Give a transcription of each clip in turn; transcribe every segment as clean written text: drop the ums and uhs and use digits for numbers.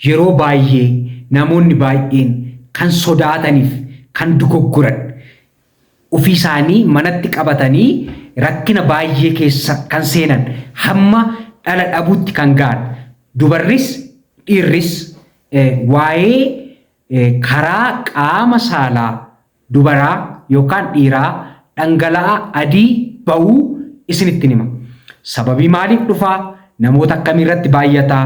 Yeroo baay'ee namoonni baay'een kan sodaataniif kan dogoggoran, ofii isaanii manatti qabatanii rakkina baay'ee keessa kan seenan, hamma dhala dhabuutti kan ga'an, dubarris dhiirris, waa'ee karaa qaama saalaa dubaraa yookaan dhiiraa dhangala'aa adii ba'uu isinitti hima. Sababii maaliif dhufaa? Namoota akkamii irratti baay'ataa?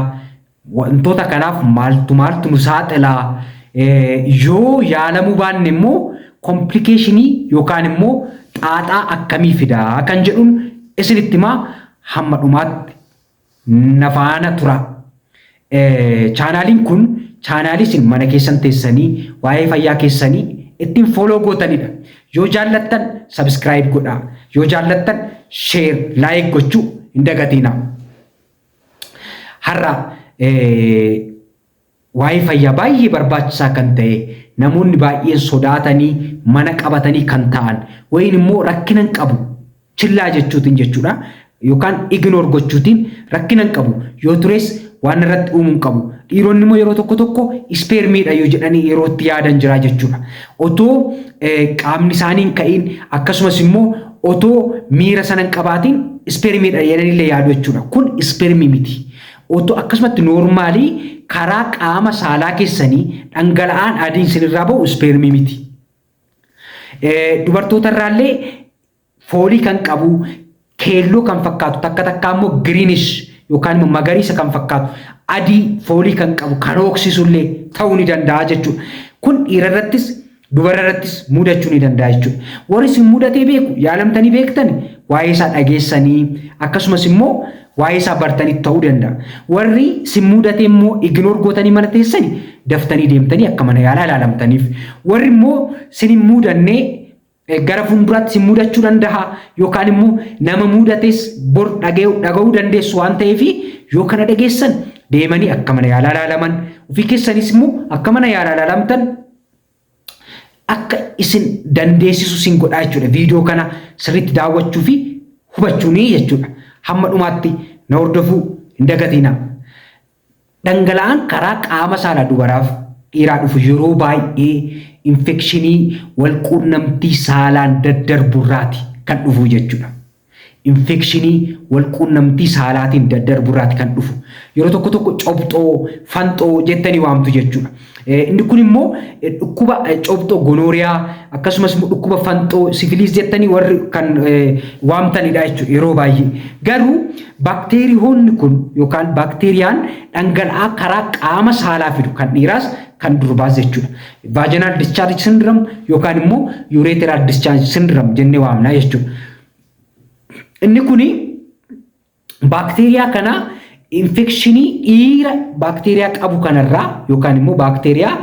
Wantoota kanaaf maaltu maaltu nu saaxilaa? Yoo yaalamuu baanne immoo complication yookaan immoo xaaxaa akkamii fidaa kan jedhuun isinitti himaa, hamma dhumaatti na faana tura. Chaanaaliin kun chaanaalii isin mana keessan teessanii waa'ee fayyaa keessanii ittiin follow gootanidha. Yoo jaallattan subscribe godhaa. Yoo jaallattan share, like gochuu hin dagatinaa. Har'a waa'ee fayyaa baay'ee barbaachisaa kan ta'e, namoonni baay'een sodaatanii mana qabatanii kan ta'an, wayin immoo rakkina hin qabu chillaa jechuutiin jechuudha, yookaan ignore gochuutiin, rakkina hin qabu, yoo tures waan irratti uumuu hin qabu. Dhiironni immoo yeroo tokko tokko ispeermiidha yoo jedhanii yeroo itti yaadan jira jechuudha. Otoo qaamni isaanii hin ka'iin, akkasumas immoo otoo miira sana hin qabaatiin ispeermiidha jedhanii yaadu jechuudha. Kun ispeermii miti. Otoo akkasumatti normal karaa qaama saalaa keessanii dhangala'aan adiin isinirraa ba'u ispeermii miti. Dubartoota irraallee foolii kan qabu, keelloo kan fakkaatu, takka takka immoo greenish yookaan immoo magariisa kan fakkaatu, adii foolii kan qabu kan hooksisullee ta'uu ni danda'a jechuudha. Kun dhiira irrattis dubara irrattis mudachuu ni danda'a jechuudha. Warri isin mudatee beeku, yaalamtanii beektan, waa'ee isaa dhageessanii akkasumas immoo waa'ee isaa bartanii ta'uu danda'a. Warri isin mudatee immoo ignore gootanii mana teessanii, daftanii deemtanii akka mana yaalaa ilaalamtaniif. Warri immoo isin hin mudannee, gara fuulduraatti isin mudachuu danda'a yookaan immoo nama mudates bor dhaga'uu dandeessu waan ta'eef, yoo kana dhageessan deemanii akka mana yaalaa ilaalaman, ofii keessanis immoo akka mana yaalaa ilaalamtan akka isin dandeessisu isin godhaa jechuudha. Viidiyoo kana sirriitti daawwachuu fi hubachuuni jechuudha. Hamma dhumaatti na hordofuu hin dagatinaa. Dhangala'aan karaa qaama saalaa dubaraaf dhiiraa dhufu yeroo baay'ee infection walquunnamtii saalaan daddarburraati kan dhufu jechuudha. Infection walquunnamtii saalaatiin daddarburraati kan dhufu. Yeroo tokko tokko cobxoo, fanxoo jettanii waamtu jechuudha. Inni kun immoo dhukkuba cobxoo gonorrhea, akkasumas immoo dhukkuba fanxoo syphilis jettanii warri kan waamtanidha jechuudha yeroo baay'ee. Garuu baakteeriyoonni kun yookaan baakteeriyaan dhangala'aa karaa qaama saalaa fidu kan dhiiraas kan durbaas jechuudha. Vaginal discharge syndrome yookaan immoo urethral discharge syndrome jennee waamna jechuudha. Inni kuni baakteeriyaa kana infection dhiira baakteeriyaa qabu kanarraa yookaan immoo baakteeriyaa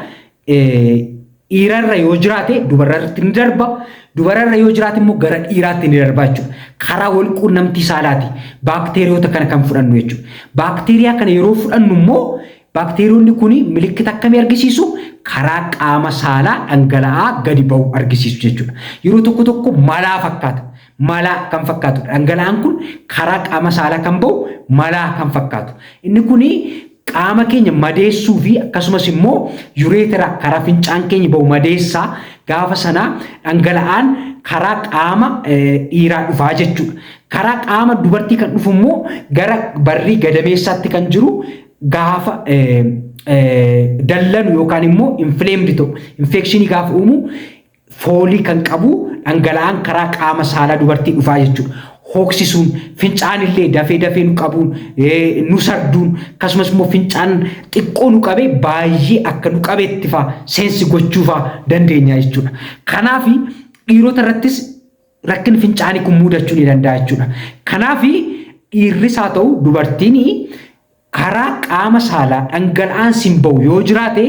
dhiirarra yoo jiraate dubararratti ni darba. Dubararra yoo jiraate immoo gara dhiiraatti ni darba jechuudha. Karaa wal quunnamtii saalaati baakteeriyoota kana kan fudhannu jechuudha. Baakteeriyaa kana yeroo fudhannu immoo baakteeriyoonni kun milikkita akkamii argisiisu? Karaa qaama saalaa dhangala'aa gadi ba'u argisiisu jechuudha. Yeroo tokko tokko malaa fakkaata. Malaa kan fakkaatu. Dhangala'aan kun karaa qaama saalaa kan ba'u malaa kan fakkaatu. Inni kuni qaama keenya madeessuu fi akkasumas immoo urethra karaa fincaan keenya ba'u madeessaa, gaafa sanaa dhangala'aan karaa qaama dhiiraa dhufaa jechuudha. Karaa qaama dubartii kan dhufu immoo gara barrii gadameessaatti kan jiru gaafa dallanu yookaan immoo inflamed ta'u, infection gaafa uumu, foolii kan qabu dhangala'aan karaa qaama saalaa dubartii dhufaa jechuudha. Hooksisuun, fincaan illee dafee dafee nu qabuun, nu sarduun, akkasumas immoo fincaan xiqqoo nu qabee baay'ee akka nu qabeetti faa sense gochuu faa dandeenya jechuudha. Kanaaf dhiirota irrattis rakkinni fincaanii kun mudachuu ni danda'a jechuudha. Kanaaf dhiirris haa ta'u dubartiin, karaa qaama saalaa dhangala'aan sin ba'u yoo jiraate,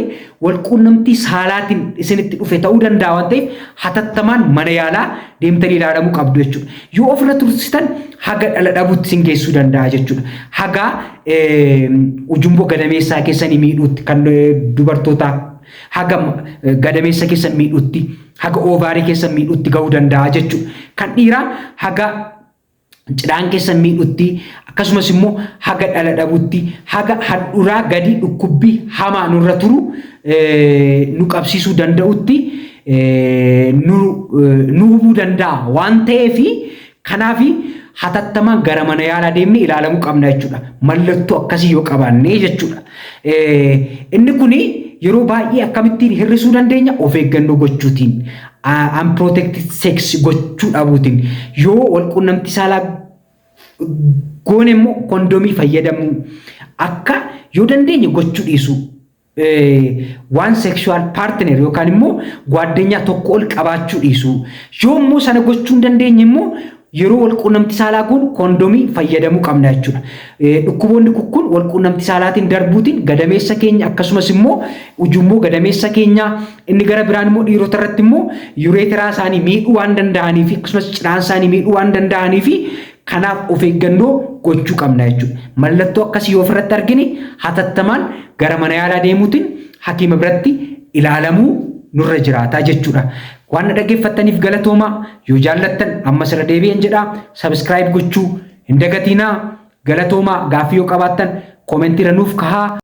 walquunnamtii saalaatiin isinitti dhufe ta'uu danda'a waan ta'eef, hatattamaan mana yaalaa deemtanii ilaalamuu qabdu jechuudha. Yoo ofirra tursitan haga dhala dhabuutti sin geessuu danda'a jechuudha. Haga ujummoo gadameessaa keessanii miidhuutti, kan dubartootaa haga gadameessa keessan miidhuutti, haga ovary keessan miidhuutti ga'uu danda'a jechuudha. Kan dhiiraa haga Cidhaan keessa miidhutti, akkasumas immoo haga dhala dhabutti, haga handhuraa gadi dhukkubbii hamaa nurra turu nu qabsiisuu danda'utti nu hubuu danda'a waan ta'eef, kanaaf hatattamaan gara mana yaalaa deemnee ilaalamuu qabna jechuudha. Mallattoo akkasii yoo qabaanne jechuudha. Inni kun yeroo baay'ee akkamittiin hir'isuu dandeenya? Of eeggannoo gochuutiin, unprotected sex gochuu dhabuutiin, yoo wal quunnamtii saalaa goone immoo kondomii fayyadamuu, akka yoo dandeenye gochuu dhiisuu, waan sexual partner yookaan immoo gwaaddanyaa tokko ol qabaachuu dhiisuu, yoo immoo sana gochuu hin dandeenye immoo yeroo wal quunnamtii saalaa goonu kondomii fayyadamuu qabna jechuudha. Dhukkuboonni kun wal quunnamtii saalaatiin darbuutiin gadameessa keenya, akkasumas immoo ujummoo gadameessa keenyaa, inni gara biraan immoo dhiirota irratti immoo urethra isaanii miidhuu waan danda'anii fi akkasumas cidhaan isaanii miidhuu waan danda'anii fi kanaaf of eeggannoo gochuu qabna jechuudha. Mallattoo akkasii yoo ofirratti argine hatattamaan gara mana yaalaa deemuutiin hakiima biratti ilaalamuu nurra jiraata jechuudha. Waan na dhaggeeffattaniif galatoomaa. Yoo jaallattan, ammas irra deebi'een jedhaa, subscribe gochuu hin dagatinaa. Galatoomaa. Gaaffii yoo qabaattan commentiirra nuuf kahaa.